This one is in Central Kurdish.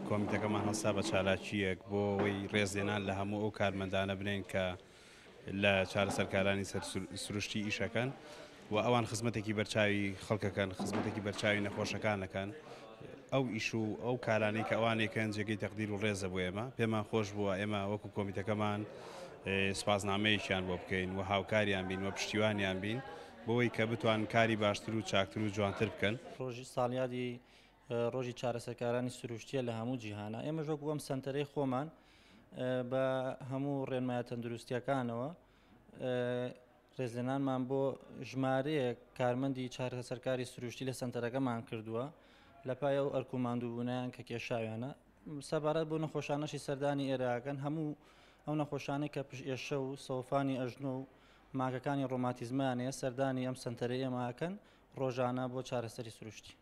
کۆمیتەکەمان هەستا بە چالاکییەک بۆ ئەوەی ڕێزلێنان لە هەموو ئەو کارمەندانە بنێین کە لە چارەسەرکارانی سەر سروشتی ئیشەکەن و ئەوان خزمەتێکی بەرچاوی خەڵکەکەن، خزمەتێکی بەرچاوی نەخۆشەکان ئەکەن. ئەو ئیش و ئەو کارانەی کە ئەوان ئەیکەن جێگەی تەقدیر و ڕێزە بۆ ئێمە. پێمان خۆش بووە ئێمە وەکو کۆمیتەکەمان سوپاسنامەیەکیان بۆ بکەین و هاوکاریان بین و پشتیوانیان بین بۆی کە بتوانن کاری باشتر و چاکتر و جوانتر بکەن. ڕۆژی ساڵیادی ڕۆژی چارەسەرکارانی سروشتیە لە هەموو جیهانە ئێمەش وەکو ئەم سەنتەرەی خۆمان بە هەموو ڕێنمایە تەندروستیەکانەوە ڕێزلێنانمان بۆ ژمارەیەک کارمەندی چارەسەرکاری سروشتی لە سەنتەرەکەمان کردووە لە پای ئەو ئەرک و ماندووبوونیان کە کێشاویانە. سەبارەت بۆ نەخۆشانەشی سەردانی ئێراکەن، هەموو ئەو نەخۆشانەی کە پشت ئێشە و سەوفانی ئەژنۆ و ماکەکانی ڕۆماتیزمانەیە سەردانی ئەم سەنتەرەی ئێمەکەن ڕۆژانە بۆ چارەسەری سروشتی.